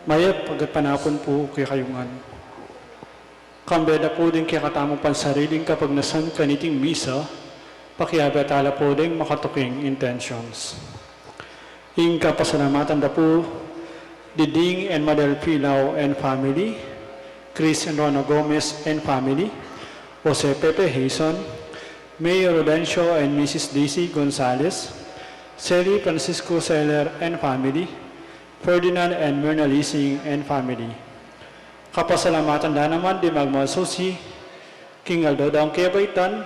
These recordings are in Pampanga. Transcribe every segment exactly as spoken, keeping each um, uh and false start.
Mayap a gatpanapun pu kekayu ngan. Kambe da pu ding kekatamung pansariling kapagnasan kaniting misa, pakiabe tala pu ding makatuking intentions. Ing kapasalamatan da pu, Diding and Madel Pilao and family, Chris and Rona Gomez and family, Jose Pepe Hazen, Mayor Rodencio and Missus Daisy Gonzalez, Sally Francisco Seller and family, Ferdinand and Myrna Lising and family. Kapasalamatan da naman ding magmasusi king aldo dang kebaitan,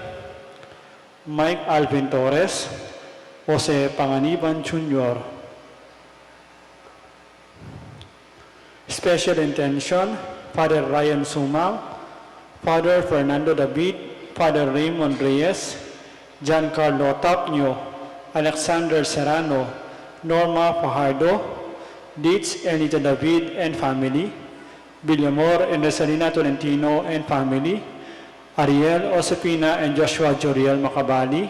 Mike Alvin Torres, Jose Panganiban Junior, Special Intention, Father Ryan Sumang, Father Fernando David, Father Raymond Reyes, Giancarlo Tapnio, Alexander Serrano, Norma Fajardo, Dids Elita David and family, Villamor and Rosalina Tolentino and family, Ariel Josefina and Joshua Joriel Macabali,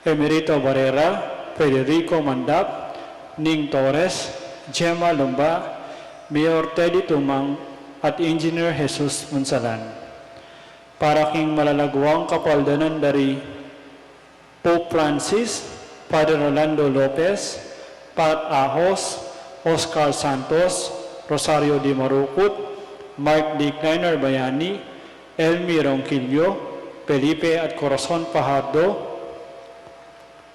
Emerito Barrera, Federico Mandap, Ning Torres, Gemma Lumba, Mayor Teddy Tumang, at Engineer Jesus Munsalan. Para king malalaguang kapaldanan dari Pope Francis, Father Rolando Lopez, Pat Ahos, Oscar Santos, Rosario Di Marucut, Mark D. Kleiner Bayani, Elmi Ronquillo, Felipe at Corazon Fajardo,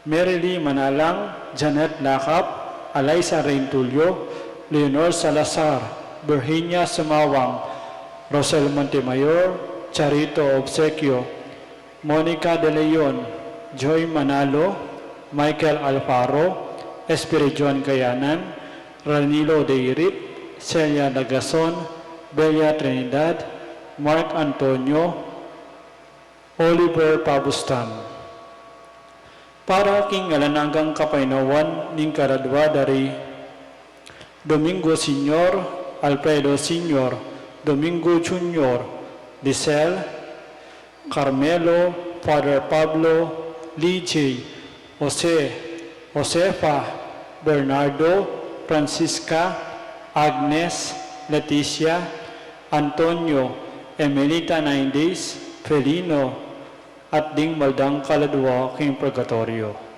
Mary Lee Manalang, Janet Lacap, Alaysa Reintulio, Leonor Salazar, Virginia Sumawang, Rosel Montemayor, Charito Obsequio, Monica De Leon, Joy Manalo, Michael Alfaro, Espiridion Kayanan, Ranilo Deirit, Celia Lagason, Belia Trinidad, Mark Antonio, Oliver Pabustan. Para king alang anggang kapaynawan ning kaladua dari Domingo Senior, Alfredo Senior, Domingo Junior, Lisel, Carmelo, Father Pablo, Lee J, Jose, Josefa, Bernardo, Francisca, Agnes, Leticia, Antonio, Emelita Naindes, Felino, at ding maldang kaladua king purgatoryo.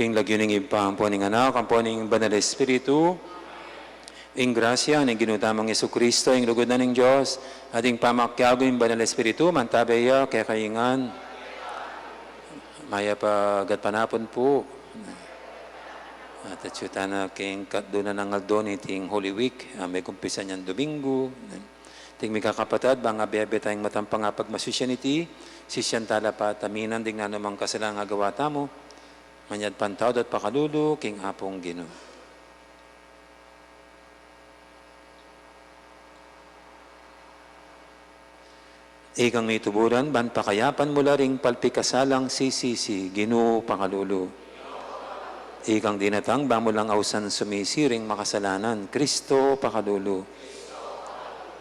King lagyu ning Ibpa, ampo ning Anak, ampo ning Banal Espiritu. Ing grasya ning Ginu tamung Jesucristo, ing lugud na ning Dios, at ing pamakiabe ning Banal Espiritu, mantabe ya kekayu ngan. Mayap a gatpanapun pu. At atyu tana king katlunan nang aldo niting Holy Week, a, megumpisan yang Domingo. Ding mikakapatad, bang abe-abe tang matampang a pagmasusyan iti, sisian tala pa taminan ding nanumang kasalanang agawa tamu, manyad pantawad at pakalulu king Apung Ginu. Ikang mituburan, ban pakayapan mu la ring palpikasalang sisisi, Ginu, pakalulu. Ikang dinatang, ban mu lang ausan sumisi ring makasalanan, Kristo, pakalulu.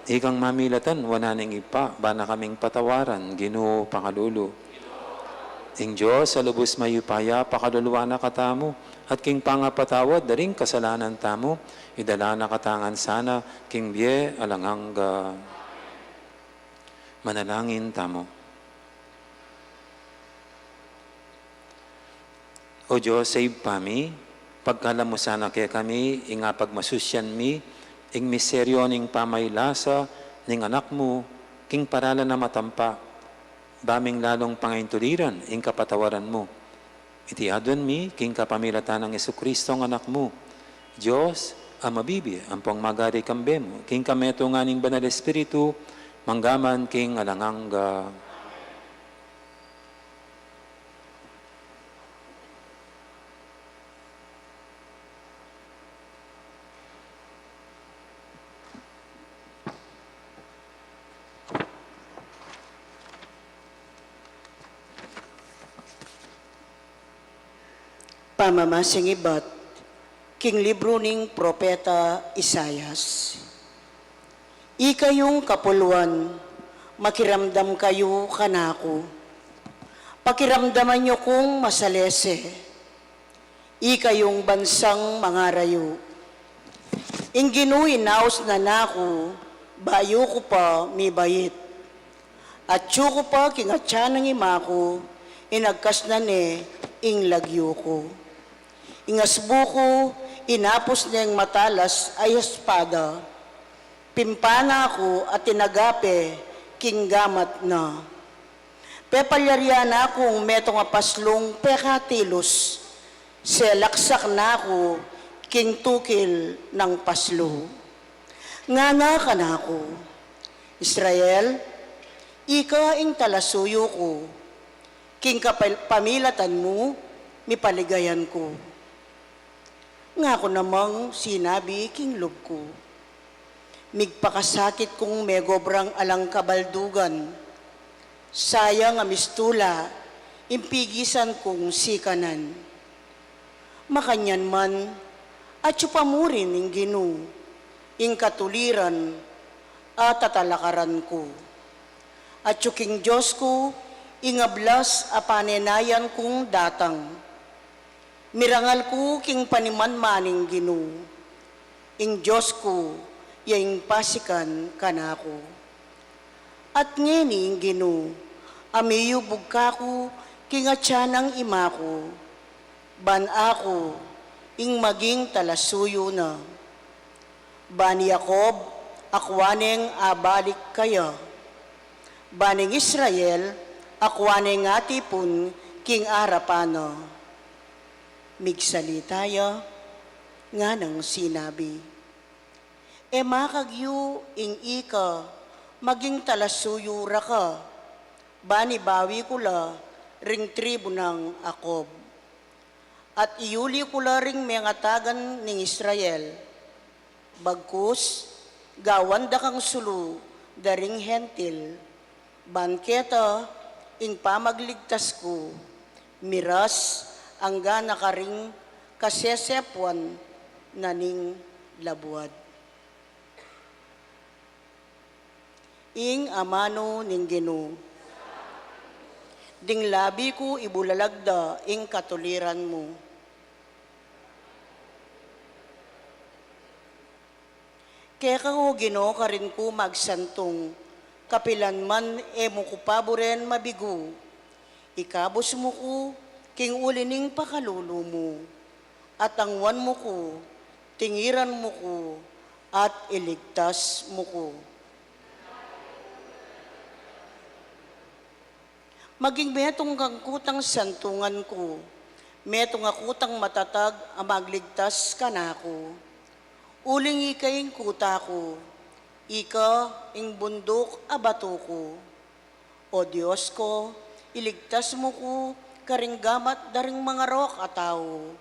Ikang mamilatan wanan ning Ibpa, ban na kaming patawaran, Ginu, pakalulu. Ing Dios a lubus mayupaya, pakaluluan na katamu, at king pangapatawad da ring kasalanan tamu, idala na katamu ngan sana king bie alang angga. Manalangin tamu. O Dios a Ibpa mi, pagkalam mu sana kekami ing apagmasusyan mi ing misteryu ning pamailasa ning Anak mu king paralan a matampa, ba ming lalung pangaintuliran ing kapatawaran mu. Iti aduan mi king kapamilatan nang Jesucristo a Anak mu, Dios a mabibie ampong magari kambe mu, king kametungan ning Banal Espiritu, mangga man king alang angga. Pamamasing ibat king libru ning Propeta Isaias. Ikayung kapuluan, makiramdam kayu kanaku. Pakiramdaman yu kung masalese, ikayung bansang mangarayu. Ing Ginu inaus na naku, bayu ku pa mibait. Atyu ku pa king atian nang ima ku, inagkas na ne ing lagyu ku. Ing asbu ku, inapus neng matalas a espada. Pimpana ku at inagape king gamat na. Pepalyarian na kung metung a paslung pekatilus, selaksak na ku king tukil nang paslu. Ngana kanaku, Israel, ika ing talasuyu ku, king kapamilatan mu, mipaligayan ku. Ngaku namang sinabi king lub ku, migpakasakit kung megobrang alang kabaldugan. Sayang a mistula ing pigisan kung sikanan. Makanyan man, atyu pa murin ing Ginu, ing katuliran a tatalakaran ku. Atyu king Dios ku, ing ablas a panenayan kung datang. Mirangal ku king panimanman ning Ginu, ing Dios ku, ya ing pasikan kanaku. At ngeni ing Ginu, a miyubug kaku king atian nang ima ku, ban aku ing maging talasuyu na. Ban i Jacob, akua neng abalik kaya. Ban ing Israel, akua neng atipun king arapan na. Migsalita ya, nganang sinabi, E makagyu ing ika, maging talasuyu ra ka, ban ibawi ku la ring tribu nang Jacob. At iyuli ku la ring mengatagan ning Israel, bagkus gawan da kang sulu da ring Hentil, ban keta ing pamagligtas ku, miras angga na karing kasesepuan na ning labuad. Ing amanu ning Ginu. Ding labi ku ibulalag da ing katuliran mu. Keka, O Ginu, karin ku magsantung, kapilan man e mu ku paburen mabigu. Ikabus mu ku king uli ning pakalulu mu, at angwan mu ku, tingiran mu ku, at iligtas mu ku. Maging metung kang kutang santungan ku, metung a kutang matatag a magligtas kanaku. Uling ika ing kuta ku, ika ing bunduk a batu ku. O Dios ko, iligtas mu ku karing gamat da ring mangarok a tau,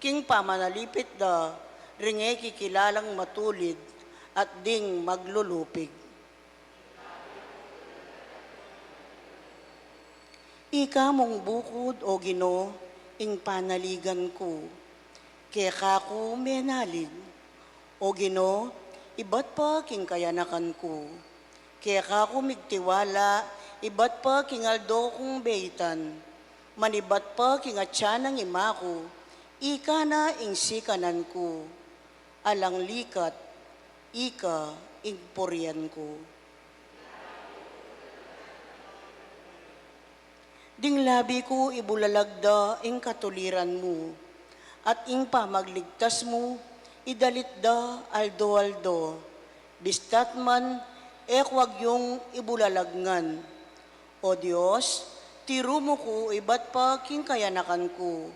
king pamanalipit da ring e kikilalang matulid at ding maglulupig. Ika mung bukud, O Ginu, ing panaligan ku. Keka ku menalig. O Ginu, ibat pa king kayanakan ku. Keka ku migtiwala, ibat pa king aldo kung beitan. Manibat pa king atyan nang ima ku, ika na ing sikanan ku. Alang likat, ika ing purian ku. Ding labi ku ibulalag da ing katuliran mu, at ing pamagligtas mu idalit da aldo-aldo. Bistat man e ku agyung ibulalag ngan. O Dios, tiru mu ku ibat pa king kayanakan ku.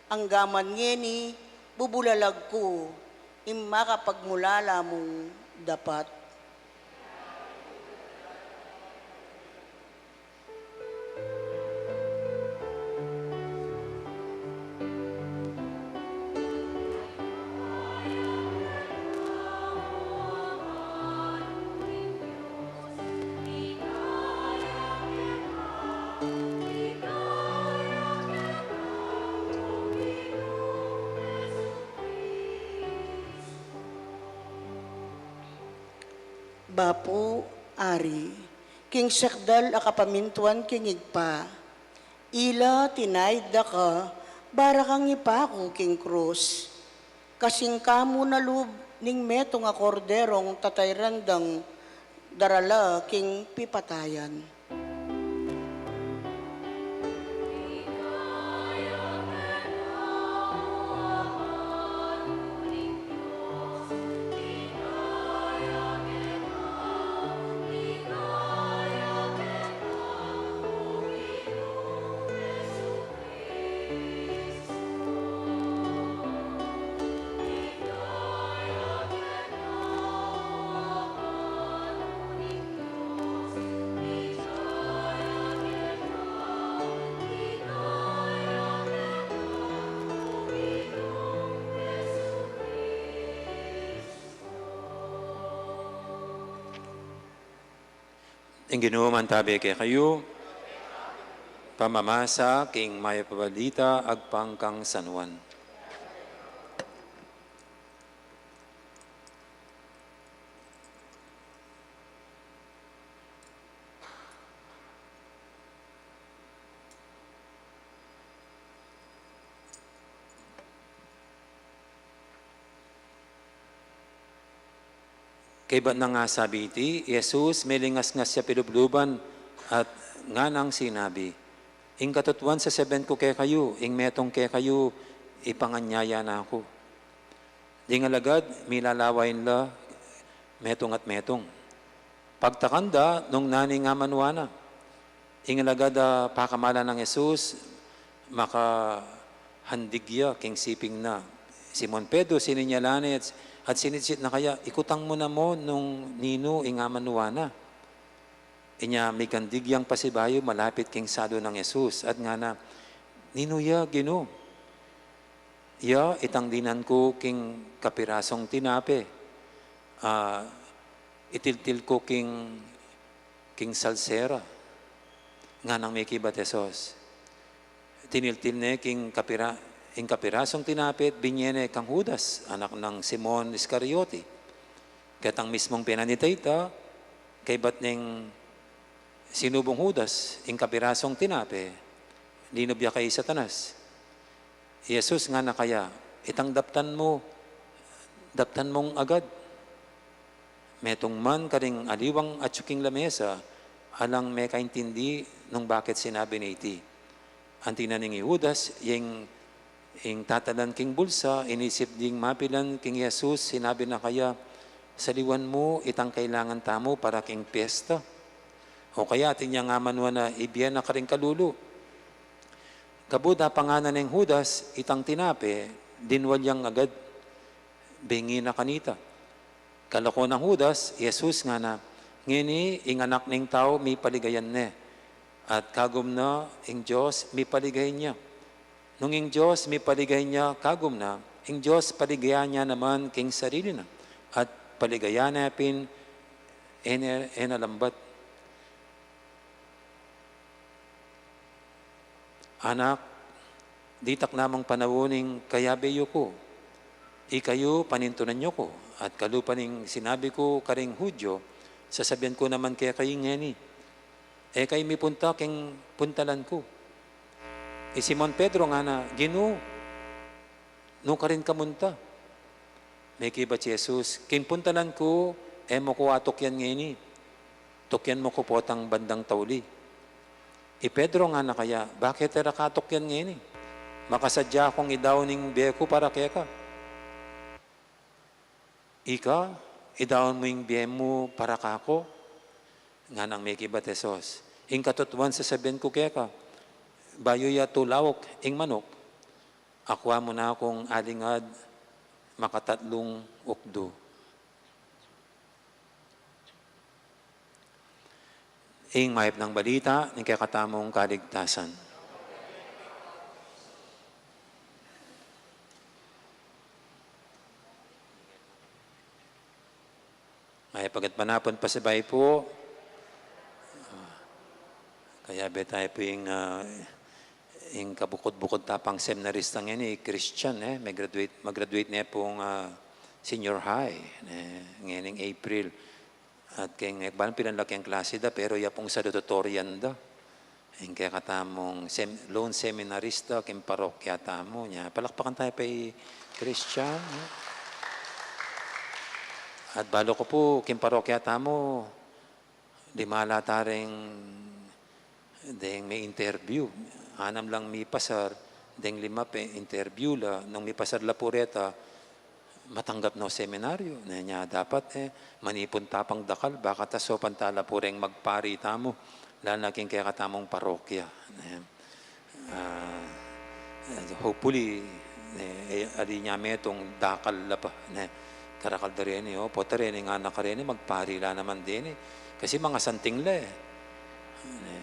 Anggaman ngeni bubulalag ku ing makapagmulala mung dapat. Bapu, Ari, king sekdal a kapamintuan king Ibpa, ila tinaid da ka, bara kang ipaku king krus. Kasing kamu na lub ning metung a korderong tatayran dang darala king pipatayan. Ing Ginu mantabi kekayu. Pamamasa king Mayap a Balita agpang kang San Juan. Kaybat nang asabi iti, i Jesus, milingasngas ya pilubluban at nganang sinabi, "Ing katutuan sasabian ku kekayu, ing metung kekayu, ipanganyaya na ku." Ding alagad, milalawayan la metung at metung. Pagtakan da nung nanu ing amanuan na. Ing alagad a pakamalan nang Jesus, makahandig ya king siping na. Simon Pedro, sininyalan ne at, at sinitsit na kaya, "Ikutang mu namu nung ninu ing amanuan na." Inya migandig yang pasibayu malapit king salu nang Jesus at ngana, "Ninu ya, Ginu?" "Ya, itang dinan ku king kapirasung tinape, ah, itiltil ku king, king salsera." Nganang mekibat Jesus, tiniltil ne king kapira-, ing kapirasung tinape at binye ne kang Judas, anak nang Simon Iscariote. Ketang mismung penanita ita, kaybat neng sinubung Judas ing kapirasung tinape, linub ya kay Satanas. I Jesus ngana kaya, "Itang daptan mu, daptan mung agad." Metung man karing aliwang atyu king lamesa, alang mekaintindi nung bakit sinabi na iti. Anti na ning i Judas, ing, ing tatalan king bulsa, inisip ding mapilan king Jesus, sinabi na kaya, "Saliwan mu itang kailangan tamu para king piesta." O kaya, atin yang amanuan na ibie na karing kalulu. Kabud apanganan neng Judas itang tinape, dinwal yang agad, bingi na kanita. Kalako nang Judas, i Jesus ngana, "Ngeni ing Anak ning Tau mipaligayan ne, at kagum na ing Dios mipaligaya ne. Nung ing Dios mipaligaya ne kagum na, ing Dios paligayan ne naman king sarili na, at paligayan ne pin e ne, e na lambat." Anak, ditak namang panaun ing kayabe yu ku. Ikayu panintunan yu ku, at kalupa ning sinabi ku karing Judio, sasabian ku naman kekayu ngeni, e kayu mipunta king puntalan ku. I Simon Pedro ngana, "Ginu, nu karin ka munta?" Mekibat i Jesus, "King puntalan ku, e mu ku atukyan ngeni. Tukyan mu ku potang bandang tauli." I Pedro ngana kaya, "Bakit e ra ka tukyan ngeni? Makasadya kung idaun ing bie ku para keka." "Ika, idaun mu ing bie mu para kaku?" Nganang mekibat i Jesus, "Ing katutuan sasabian ku keka, bayu ya tulauk ing manuk, akua mu na kung alingad makatatlung ukdu." Ing mayap nang balita ning kekatamung kaligtasan. Mayap a gatpanapun, pasabay pu. Ah, kayabe tamu pu ing, ah, ing kabukud-bukud ta pang seminarista ngeni, Christian, e. Mag-graduate, mag-graduate ne pung, ah, senior high, ne, ngening April. At keng, e ku balu nung pilan la keng klase da, pero ya pung salutatorian da. Ing kekatamung sem-, lone seminarista king parokya tamu, nya. Palakpakan tamu pa i Christian, e. At balu ku pu, king parokya tamu, dimala ta reng, deng me-interview. Anam lang mipasar, deng lima pe-interview la, nung mipasar la pu reta, matanggap no seminaryo, ne. Nya dapat, e, manipun ta pang dakal, baka ta saupan ta la pu reng magpari tamu, lalu na king kekatamung parokya, ne. Ah, hopefully, e, e, ali nya metung dakal la pa, ne. Karakal da reni, o, pota reni ngana kareni, magpari la naman deni. Kasi mangasanting la, e. E,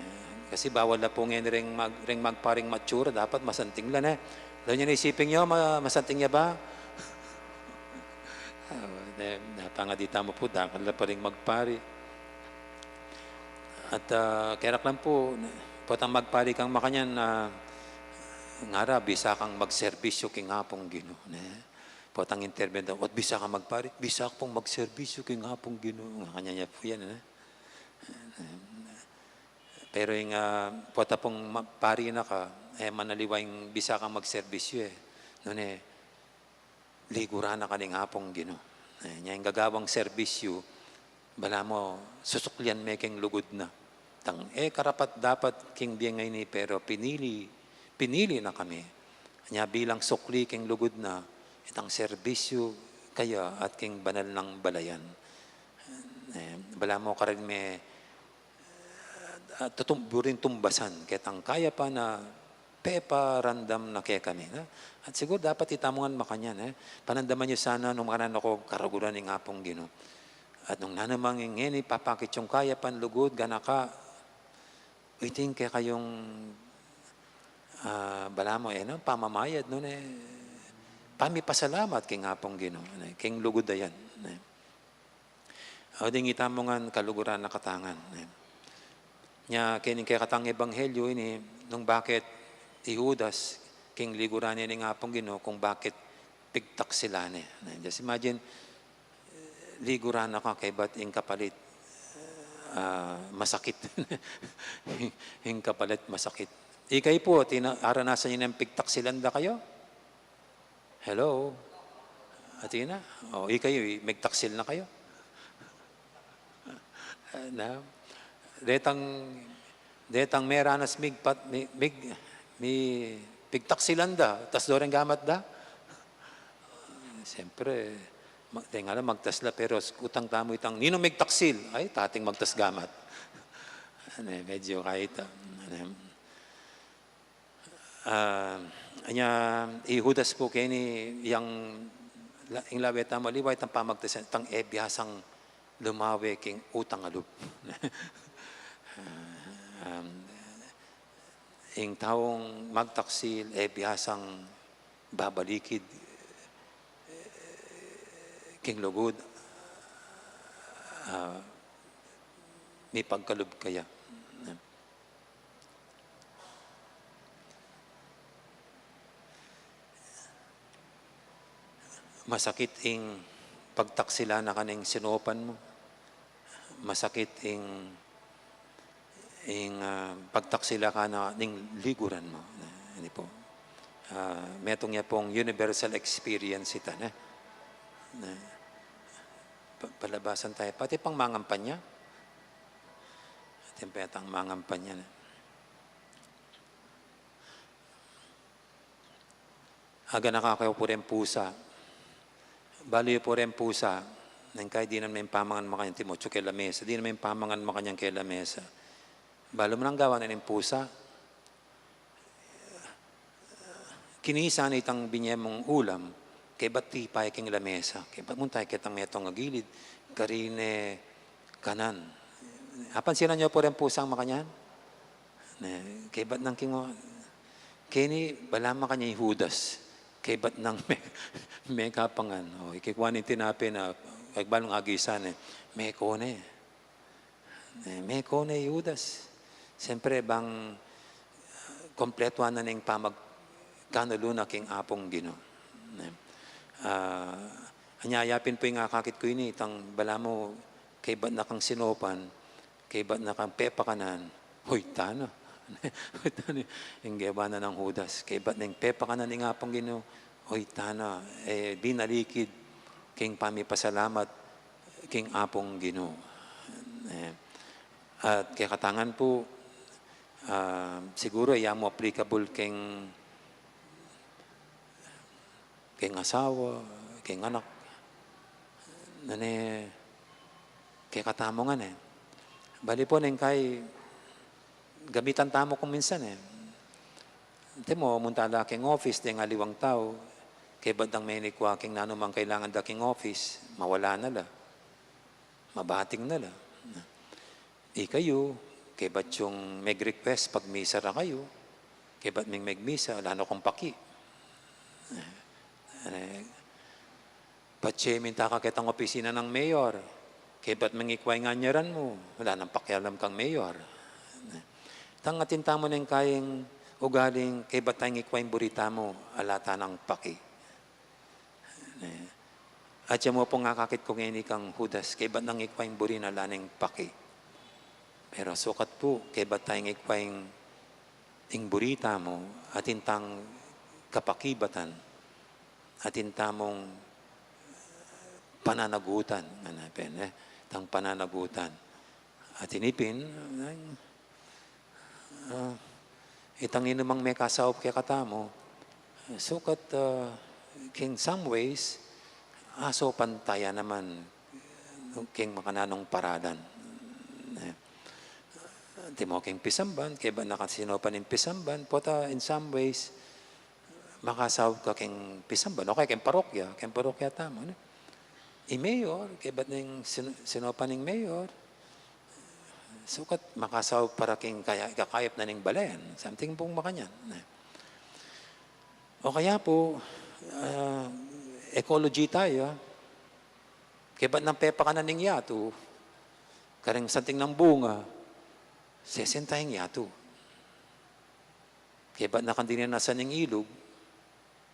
kasi bawal la pu ngeni reng mag-, reng magparing matsura, dapat masanting la, ne. Lalu nya na isipin yu, ma-, masanting ya ba? Ah, ne, napangadi tamu pu, dakal la pa ring magpari. At, ah, keraklan pu, potang magpari kang makanyan, ah, ngara, bisa kang magserbisyu king Apung Ginu, ne. Potang interview da, "Ot bisa kang magpari?" "Bisa ku pung magserbisyu king Apung Ginu." Makanyan ya pu yan, ne. Pero ing, ah, pota pung ma-, pari na ka, e, manaliwa ing bisa kang magserbisyu, e. Nune, liguran na ka ning Apung Ginu. E, nya ing gagawang serbisyu, balamu susuklian me king lugud na. Tang, e karapat-dapat king bie ngeni, pero pinili, pinili na kami. Nya bilang sukli king lugud na, itang serbisyu kaya at king banal nang balayan. E, balamu karin me, ah, tutum-, buring tumbasan, ketang kayapan a peparamdam na kekami, ne? At siguru dapat itamu ngan makanyan, e. Panamdaman yu sana nung makananu ku kaluguran ning Apung Ginu. At nung nanu mang ngeni papakit yung kayapan, lugud, ganaka, iting kekayung, ah, balamu, e, no? Pamamayad, nune, pamipasalamat king Apung Ginu, ne? King lugud a yan, ne? O ding itamu ngan kaluguran na katangan, ne? Nya, kening kekatang ebanghelyu ini, nung bakit i Judas, king liguran ne ning Apung Ginu, kung bakit pigtaksilan ne, ne? Just imagine, liguran na ka kaybat ing kapalit, ah, masakit. Ing kapalit masakit. Ikayu pu, tina-, aranasan yu nang pigtaksilan da kayu? Hello? Atin na? O, ikayu, migtaksil na kayu? Na? Detang, detang meranas migpat-, mi-, mig-, Mi pigtaksilan da, tas do ring gamat da. Siyempre, ma-, tenga la magtas la, pero kutang tamu itang, "Ninu migtaksil?" "Ay, tating magtas gamat." Ane, medyo kahit, ah, ane, ah, anya, i Judas pu keni yang la-, ing lawe tamu aliwa itang pamagtas, itang e biasang lumawe king utang a lub. Ah, um, ing taung magtaksil, e biasang babalikid, eh, king lugud, ah, mipagkalub kaya. Masakit ing pagtaksilan na ka ning sinopan mu. Masakit ing, ing, ah, pagtaksilan ka na ning liguran mu. Ini po. Ah, metung ya pong universal experience ita, ne? Ne? Pa-, palabasan tayo. Pati pang mangampanya. Pati pang mangampanya, ne? Aganaka kayu pu ring pusa. Balu yu pu ring pusa, neng kay dinan me pamangan makanyan, timutsu keng lamesa, dinan me pamangan makanyan keng lamesa. Balu mu nang gawan na ning pusa, kinisan itang binye mung ulam, kaybat tipa ya king lamesa, kaybat munta ya ketang metung a gilid, karine kanan. Apansinan yu pu ring pusang makanyan? Ne, kaybat nang king, keni balamu makanyan i Judas. Kaybat nang me-, mekapangan. O, ikikwa ne ing tinape na, kaybat nung agisan, e, meko ne. E, meko ne i Judas. Siyempre, bang, ah, kompletuan na ning pamagkanulu na king Apung Ginu. Ne. Ah, anya ya pin pu ing akakit ku ini, itang balamu, kaybat na kang sinopan, kaybat na kang pepakanan, hoy tana. Hoy tana, ing gewa na nang Judas. Kaybat neng pepakanan ing Apung Ginu, hoy tana, e, binalikid king pamipasalamat king Apung Ginu. E, at kekatangan pu, ah, siguru e ya mu applicable king king asawa, king anak. Nune, kekatamu ngan e. Bali pu neng kay gamitan tamu kung minsan e. Te mu, munta la king office, deng aliwang tau, kaybat dang menikwa king nanu mang kailangan da king office, mawala na la. Mabating na la. Ikayu, kaybat yung meg-request pagmisa ra kayu, kaybat ming megmisa, ala na kung paki. E, patse minta ka ketang opisina nang mayor, kaybat ming ikwa ing anyaran mu, ala nang pakialam kang mayor. Tang atin tamu neng kayang ugaling, kaybat tayang ikwa ing buri tamu, ala tanang paki. Ne. At ya mu pung akakit ku ngeni kang Judas, kaybat nang ikwa ing buri na ala neng paki. Pero sukat pu, kaybat tayang ikwa ing, ing buri tamu, atin tang kapakibatan, atin tamung pananagutan, ngana pin, e, tang pananagutan. Atin ipin, e, Ah, itang inumang mekasaup kekatamu, sukat, ah, king some ways, asaupan taya naman king makananung paralan. E, timo king pisamban, kaybat na ka sinopan ning pisamban, pota in some ways, makasaup ka king pisamban, o kaya king parokya, king parokya tamu, ne? I mayor, kaybat neng sin-, sinopan ning mayor, sukat makasaup para king kaya-, kakayap na ning balen, something pung makanyan, ne? O kaya pu, ah, ecology taya, kaybat nang pepakanan ning yatu, kareng santing nang bunga, sesen taya ing yatu. Kaybat na kang dininan asan ing ilug,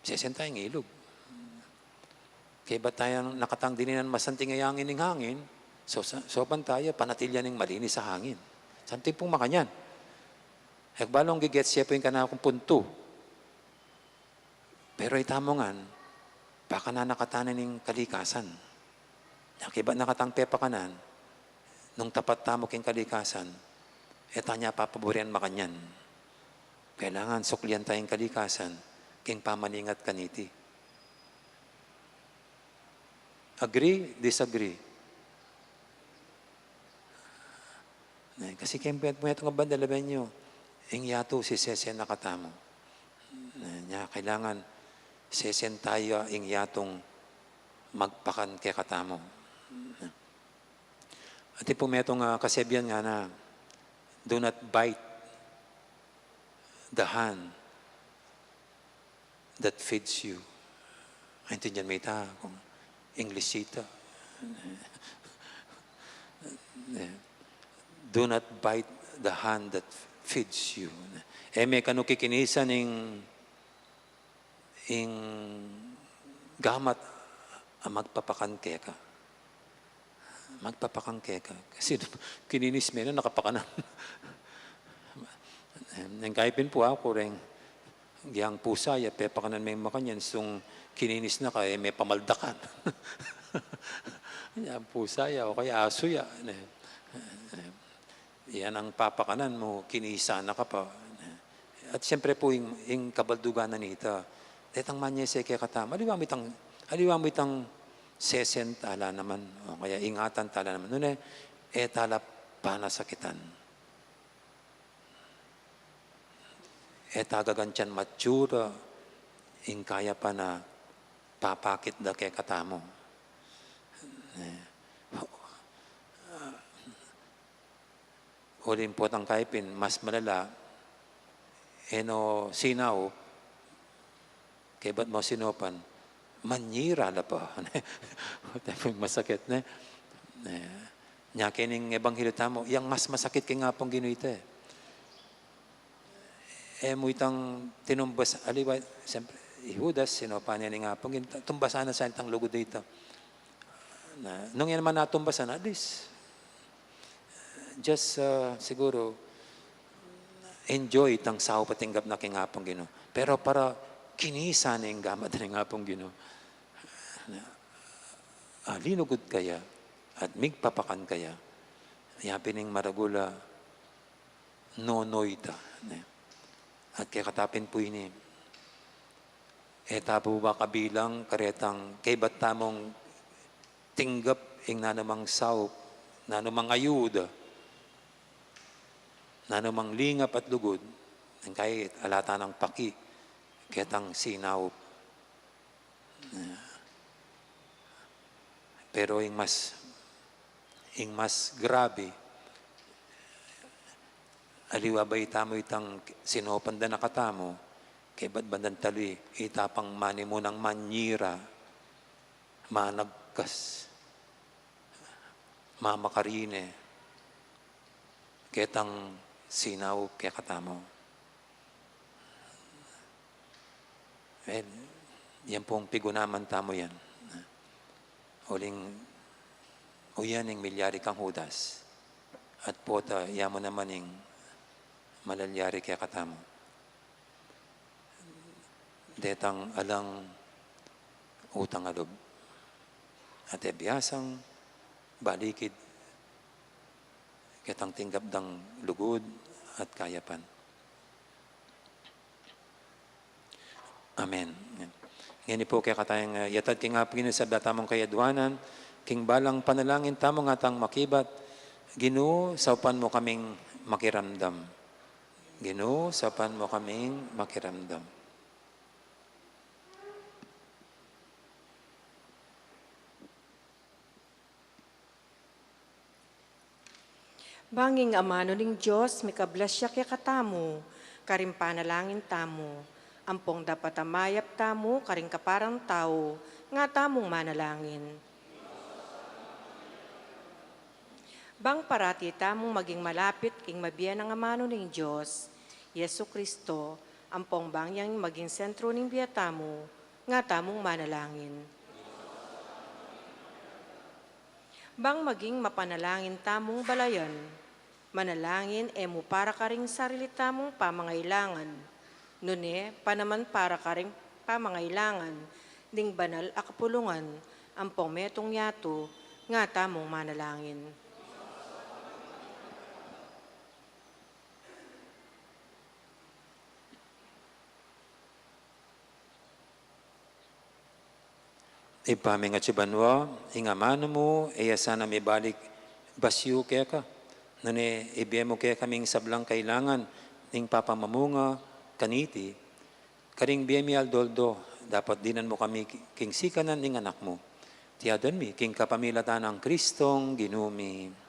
sesen taya ing ilug. Kaybat taya na katang dininan masanting a angin ing hangin, so, so, saupan taya, panatilyan ing malinis a hangin. Something pung makanyan. E ku balu nung ge-gets ye pu ing kanakung puntu. Pero itamu ngan, pakanana katamu ning kalikasan. Kaybat na katang pepakanan, nung tapat tamu king kalikasan, e taya papaburian makanyan. Kailangan suklian taya ing kalikasan king pamaningat kaniti. Agree? Disagree? Ne, kasi kaya metung a banda, lawen yu, ing yatu sisesen na katamu. Ne, nya kailangan sesen taya ing yatung magpakan kekatamu. Atin pung metung a kasebian ngana, "Do not bite the hand that feeds you." Aintindian me ita kung English ita. "Do not bite the hand that feeds you." E me kanu kikinisan ing ing gamat a magpapakan keka. Magpapakan keka. Kasi kininis me na, nakapakanan. Neng kaipin pu aku reng, yang pusa ya, pepakanan me makanyan, sung kininis na ka, e me pamaldakan. Yang pusa ya, o kaya asu ya. Ne. Yan ang papakanan mu, kinisan na ka pa. At siyempre pu, ing, ing kabaldugan na nita, detang manyese kekatamu. Aliwa mu itang, aliwa mu itang sesen tala naman, o kaya ingatan tala naman. Nune, e tala panasakitan. E ta gagantian matsura, ing kaya pa na papakit da kekatamu. E, Uling potang kaipin, mas malala, e no sinaup, kaybat mo sinopan, manyira la pa. Masakit, ne? E, nya kening ebanghelyo tamu, yang mas masakit king Apung Ginu ita, e. E mu itang tinumbas, aliwa, siyempre, i Judas, sinopan ne ning Apung Ginu, tumbasan na sana itang lugud ita. Na, nung yan naman natumbasan, at least, just, ah, siguro, enjoy itang saup a tinggap na king Apung Ginu. Pero para kinisan ing gamat ning Apung Ginu, ah, linugud kaya at migpapakan kaya, yapin ing maragul a nono ita, ne? At kekatapin pu ini, e ta pu ba kabilang karetang kaybat tamung tinggap ing nanumang saup, nanumang ayuda, nanumang lingap at lugud, nung kaybat ala tanang paki ketang sinaup. Pero ing mas, ing mas grabe, aliwa ba itamu itang sinopan da na katamu, kaybat bandan tali, ita pang manimunang manyira, managkas, mamakarine, ketang sinaup kekatamu. Well, yan pung pigunaman tamu yan. Uling, uyan ing milyari kang Judas. At pota, ya mu naman ing malalyari kekatamu. Detang alang utang a lub. At e biasang balikid ketang tinggap dang lugud at kayapan. Amen. Ngeni pu kekatang, ah, yatad king Apung Ginu ing sabla tamung kayadwanan, king balang panalangin tamu ngatang makibat, Ginu, saupan mu kaming makiramdam. Ginu, saupan mu kaming makiramdam. Bang ing amanu ning Dios, mikablas ya kekatamu, karing panalangin tamu, ampong dapat a mayap tamu, karing kaparang tau, nga tamung manalangin. Bang parati tamung maging malapit king mabie nang amanu ning Dios, Jesu Kristo, ampong bang yang maging sentro ning bie tamu, nga tamung manalangin. Bang maging mapanalangin tamung balayan, manalangin e mu para karing sarili tamung pamangailangan, nune panaman para karing pamangailangan ning banal a kapulungan ampong metung yatu, nga tamung manalangin. Ibpa mi atsu ka banua, ing amanu mu, e ya sana mibalik basyu keka. Nune ibie mu kekaming sablang kailangan ning papamamunga kaniti. Karing bie mi aldo-aldo, dapot dinan mu kami king sikanan ning Anak mu. Iti adwan mi king kapamilatan nang Kristong Ginu mi.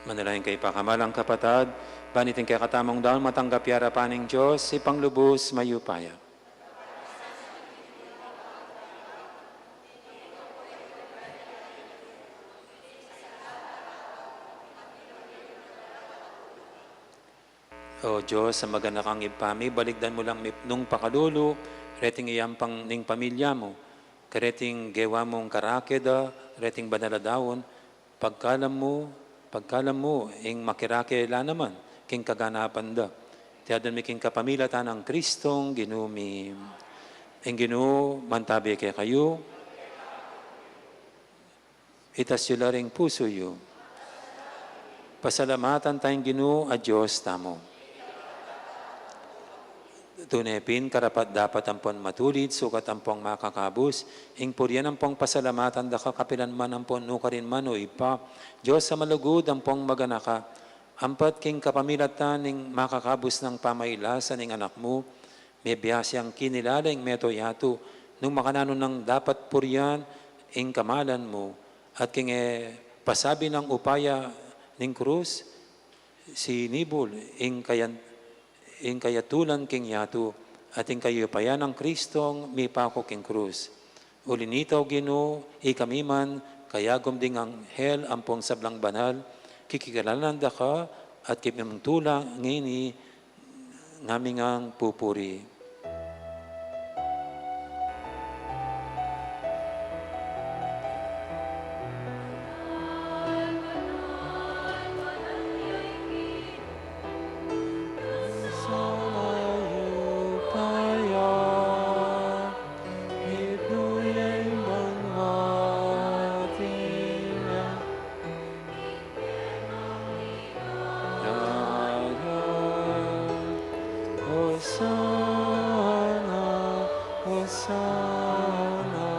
Manalangin kayu, pakamalan kung kapatad, ban iting kekatamung daun matanggap ya arapan ning Dios, Ibpang lubus mayupaya. O Dios a maganakang Ibpa mi, balikdan mu lang mipnung pakalulu reting yampang ning pamilya mu, kareting gewa mung karake da reting banal a daun, pagkalam mu, pagkalam mu ing makirake la naman king kaganapan da. Iti adwan mi king kapamilatan nang Kristong Ginu mi. Ing Ginu mantabi kekayu. Itas yu la ring pusu yu. Pasalamatan taya ing Ginu a Dios tamu. Tune pin karapat-dapat ampon matulid, sukat ampong makakabus, ing purian ampong pasalamatan da ka kapilan man ampon nukarin man, o Ibpa, Dios a malugud ampong maganaka, Ampat king kapamilatan ning makakabus nang pamailasa ning Anak mu, mebiasa yang kinilala ing meto yatu, nung makananu nang dapat purian ing kamalan mu, at king, eh, pasabi nang upaya ning krus, sinibul ing kayan-, ing kayatulan king yatu, at ing kayupayan nang Kristong mipaku king krus. Uli nita, O Ginu, ikami man, kayagum ding anghel ampong sablang banal, kikilalanan da ka, at kipinuntulan ngeni ngaming pupuri. Hosana, Hosana.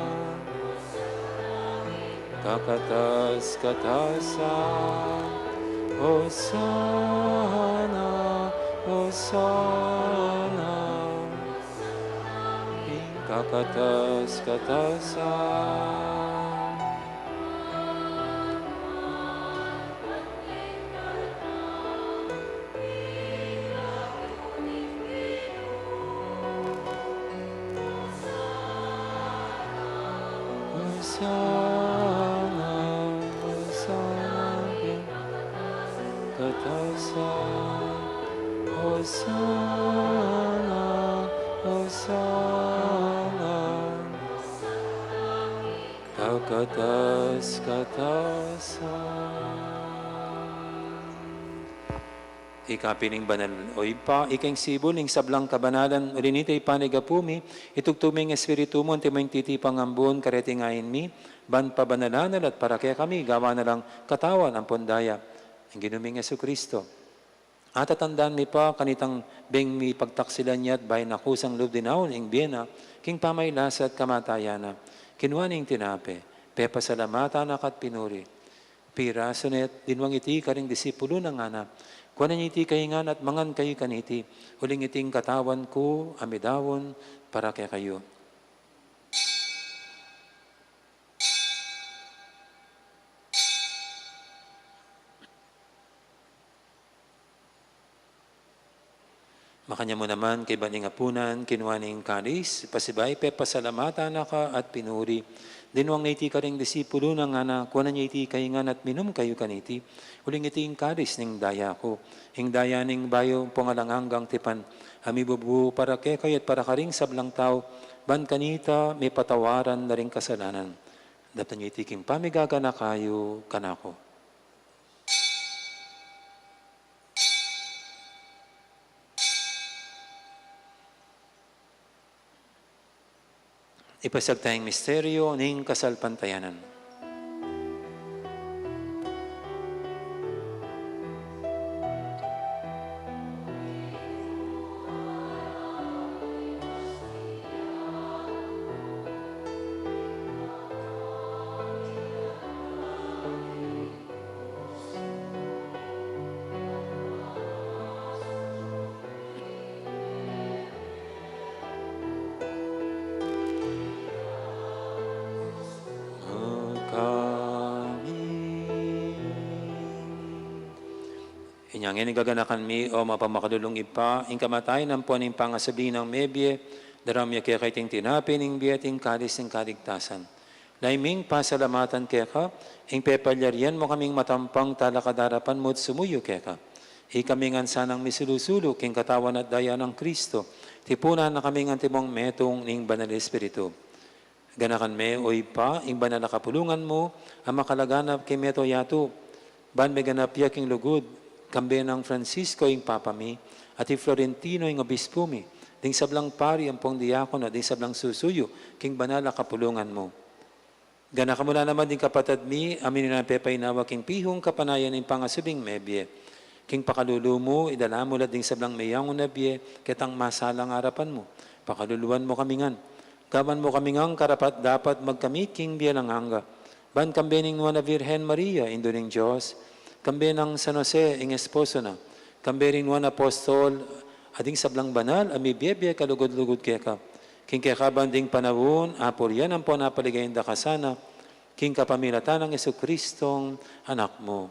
Kakatas-katasan. Hosana, Hosana. Kakatas-katasan. Hosana, Hosana, katasan. Hosana, Hosana, kakatas-katasan. Ika pin ing banal, O Ibpa, ika ing sibul ning sablang kabanalan, uli nita ipanyawad mu, itugtug me ing Espiritu mu, antimo ing titipang ambun, kareting ain mi, ban pabanalan na la at para kekami, gawan na lang katawan ampon daya ning Ginu ming Jesucristo. At tatandanan mi pa, kanitang beng mi pagtaksilan ya at bayu na kusang lub dinaun ing bie na, king pamailasa at kamatayan na. Kinua ne ing tinape, pepasalamatan na ka at pinuri. Pirasu ne at dinwang iti karing disipulu na, ngana: Kuanan ye iti kayu ngan at mangan kayu kaniti, uling iti ing katawan ku a midaun para kekayu. Makanyan mu naman, kaybat ning apunan, kinua ne ing kalis, pasibayu pepasalamatan na ka at pinuri. Dinwang ne iti karing disipulu na, ngana: Kuanan ye iti kayu ngan at minum kayu kaniti, uling iti ing kalis ning daya ku, ing daya ning bayu ampong alang anggang tipan, a mibubu para kekayu at para karing sablang tau, ban kanita mipatawaran na ring kasalanan. Daptan ye iti king pamigaganaka yu kanaku. Ipasiag taya ing misteryu ning kasalpantayanan. Inya ngeni gaganakan mi, o mapamakalulung Ibpa, ing kamatayan ampon ing pangasubli nang mebie, daraun mi keka iting tinape ning bie at ing kalis ning kaligtasan. Lalu ming pasalamatan keka, ing pepalyarian mu kaming matampang talakad king arapan mu at sumuyu keka. Ikami ngan sanang misulu-sulu king katawan at daya nang Kristo, tipunan na kami ngan antimong metung ning Banal Espiritu. Ganakan me, o Ibpa, ing banal a kapulungan mu, a makalaganap king mabilug a yatu, ban meganap ya king lugud, kambe nang Francisco ing Papa mi, at i Florentino ing Obispu mi, ding sablang pari ampong diakono, ding sablang susuyu king banal a kapulungan mu. Ganakan mu la naman ding kapatad mi a mininampe pa inawa king pihung kapanayan ning pangasubling mebie. King pakalulu mu, idala mu la ding sablang meyangu na bie, ketang masalang arapan mu. Pakaluluan mu kami ngan. Gawan mu kami ngan karapat-dapat magkamit king bie alang angga. Ban kambe ning Nuan a Virgen Maria, Indu ning Dios, kambe nang San Jose, ing esposo na, kambe ring nuan a apostol, at ding sablang banal a mibie-bie kalugud-lugud keka. King kekaban ding panaun, apurian ampon apaligayan da ka sana, king kapamilatan nang Jesucristong Anak mu.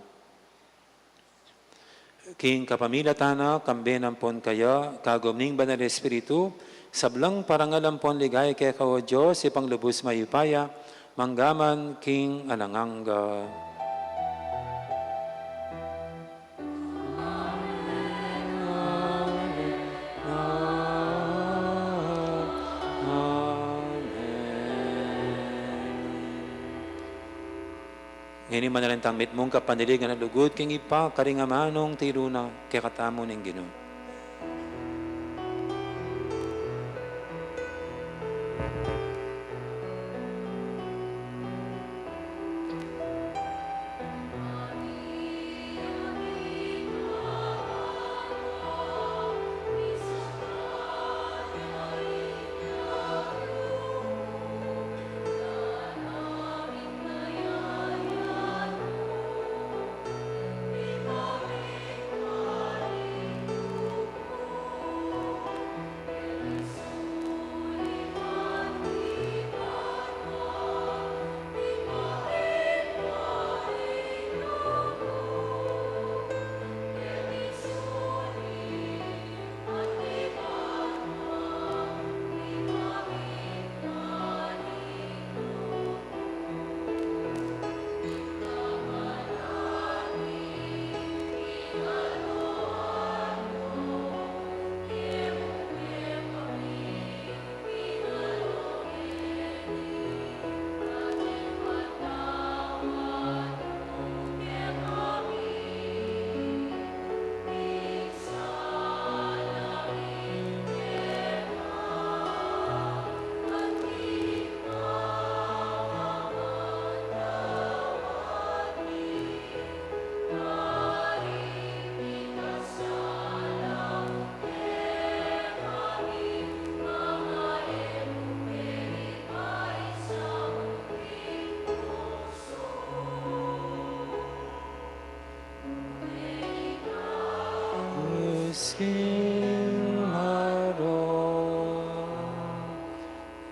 King kapamilatan na, kambe na ampon kaya, kagum ning Banal Espiritu, sablang parangal ampon ligaya keka, o Dios, Ibpang lubus mayupaya, mangga man king alang angga. Ngeni manalangin tang mitmung kapanaligan a lugud king Ibpa, karing amanung tiru na kekatamu ning Ginu. King marok.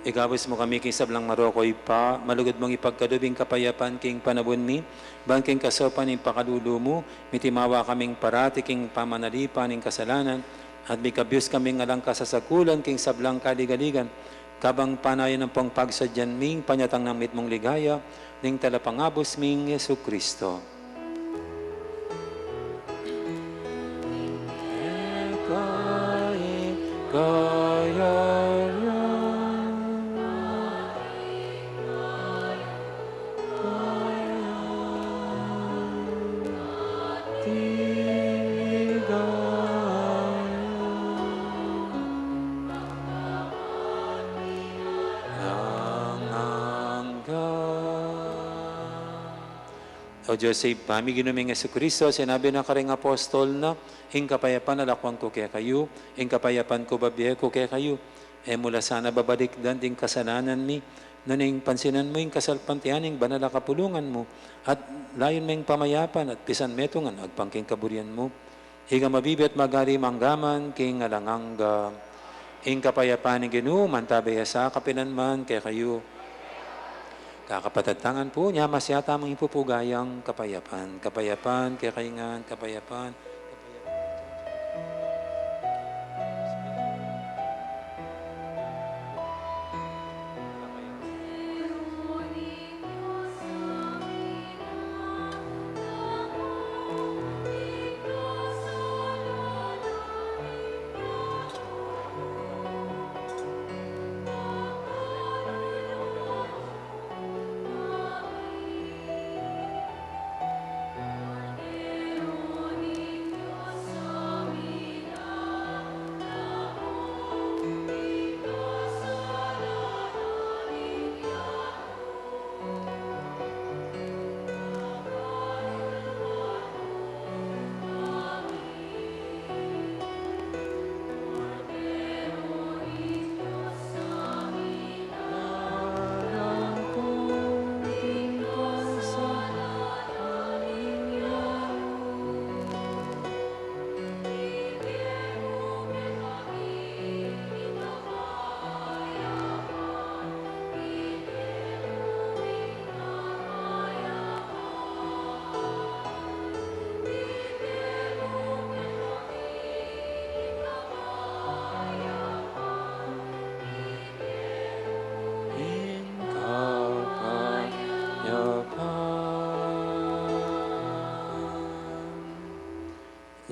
Ikabus mu kami king sablang marok, o Ibpa, malugud mung ipagkalub ing kapayapan king panaun mi, ban king kasaupan ning pakalulu mu, mitimawa kaming parati king pamanalipan ning kasalanan, at mikabus kaming alang kasasakulan king sablang kaligaligan, kabang panayan ampong pagsadyan ming panyatang nang mitmung ligaya ning Talapangabus ming Jesucristo. O Dios a Ibpa mi, Ginu ming Jesucristo, sinabi na karing apostol na, ing kapayapan lakuan ku kekayu, ing kapayapan ku bibie ku kekayu. E mu la sana babalikdan ding kasalanan mi, nune ing pansinan mu ing kasalpantayanan ning banal a kapulungan mu, at layun me ing pamayapan at pisan metung ngan agpang king kaburian mu. Ika a mabibie at magari mangga man king alang angga. Ing kapayapan ning Ginu mantabe ya sa kapilan man kekayu. Kakapatad, tangan pu nya, masyata mung ipupuga yang kapayapan. Kapayapan kekayu ngan, kapayapan.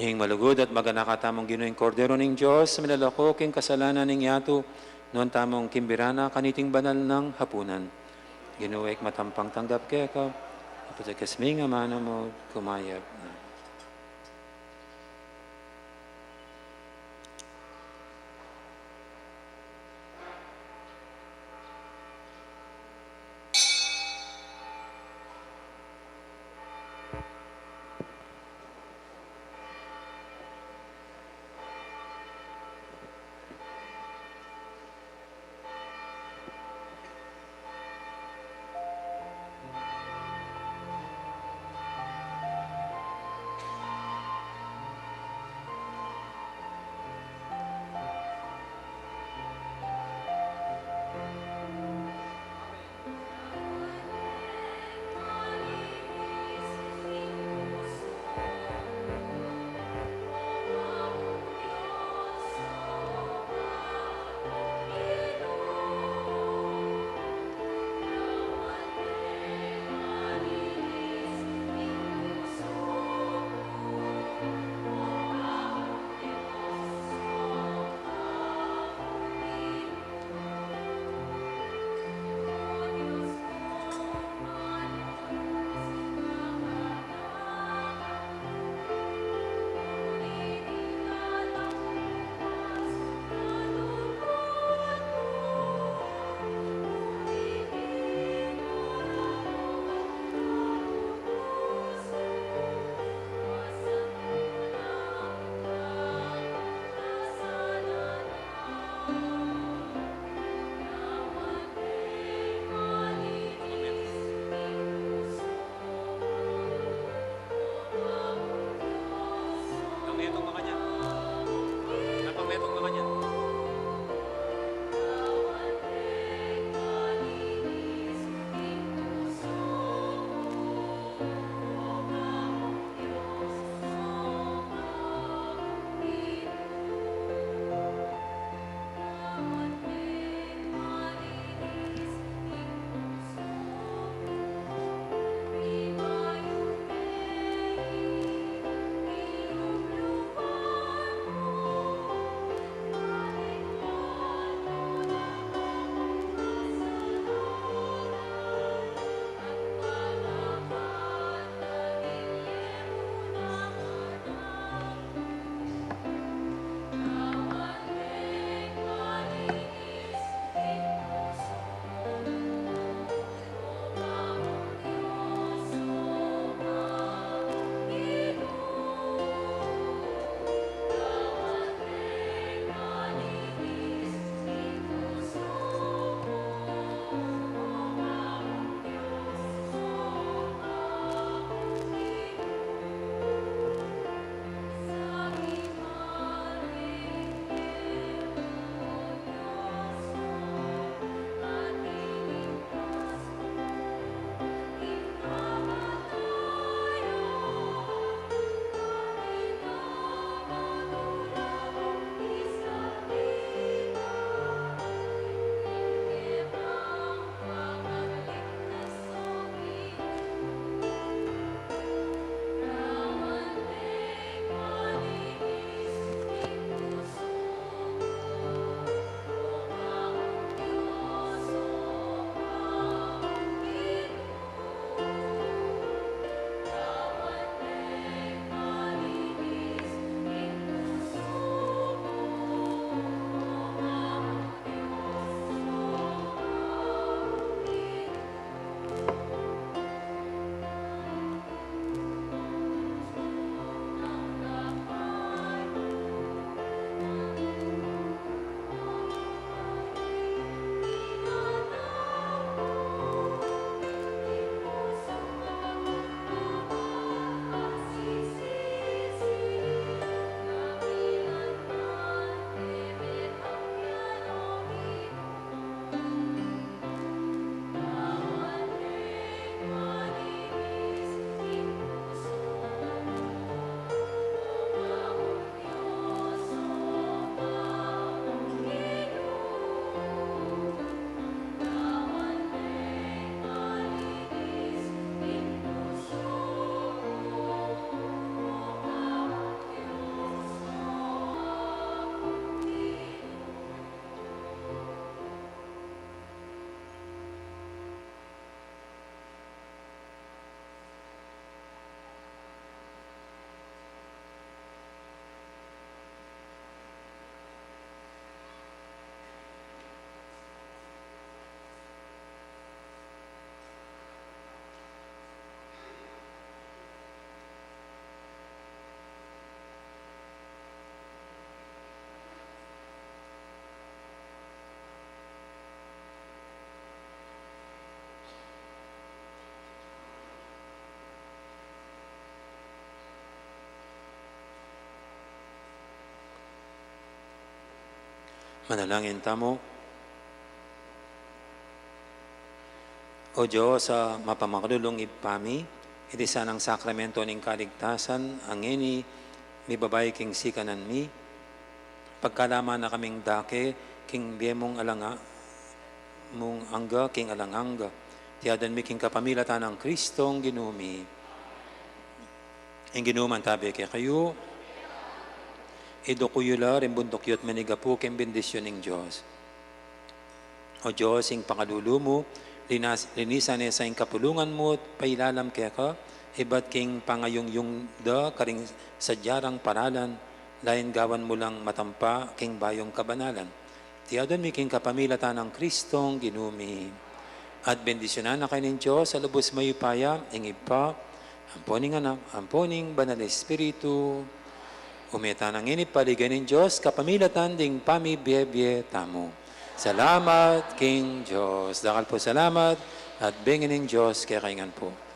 Ing malugud at maganaka tamung Ginu, ing Kordero ning Dios, milalako king kasalanan ning yatu, nuan tamung kimbira na kaniting banal nang hapunan. Ginu, e ku matampang tanggap keka, apatikas me ing amanu mu, kumayap na. Manalangin tamu. O Dios, a mapamakalulung Ibpa mi, iti sanang sakramento ning kaligtasan, a ngeni mibabai king sikanan mi, pagkalaman na kaming dake king bie mung alang a-, mung angga king alang angga. Iti aduan mi king kapamilatan nang Kristong Ginu mi. Ing Ginu mantabe kekayu. Iduku yu la ring bunduk yu at manigapu king bendisyun ning Dios. O Dios, ing pakalulu mu, linas-, linisan ne sa ing kapulungan mu at pailalam keka, ibat king pangayungyung da karing sadya rang paralan, lain gawan mu lang matampa king bayung kabanalan. Iti aduan mi king kapamilatan nang Kristong Ginu mi. At bendisyunan na kayu ning Dios a lubus mayupaya, ing Ibpa, ampo ning Anak, ampo ning Banal Espiritu. Ume tana ngeni king paligaya ning Dios, kapamilatan ding pamibie-bie tamu. Salamat king Dios. Dakal pung salamat at bengi ning Dios kekayu ngan pu.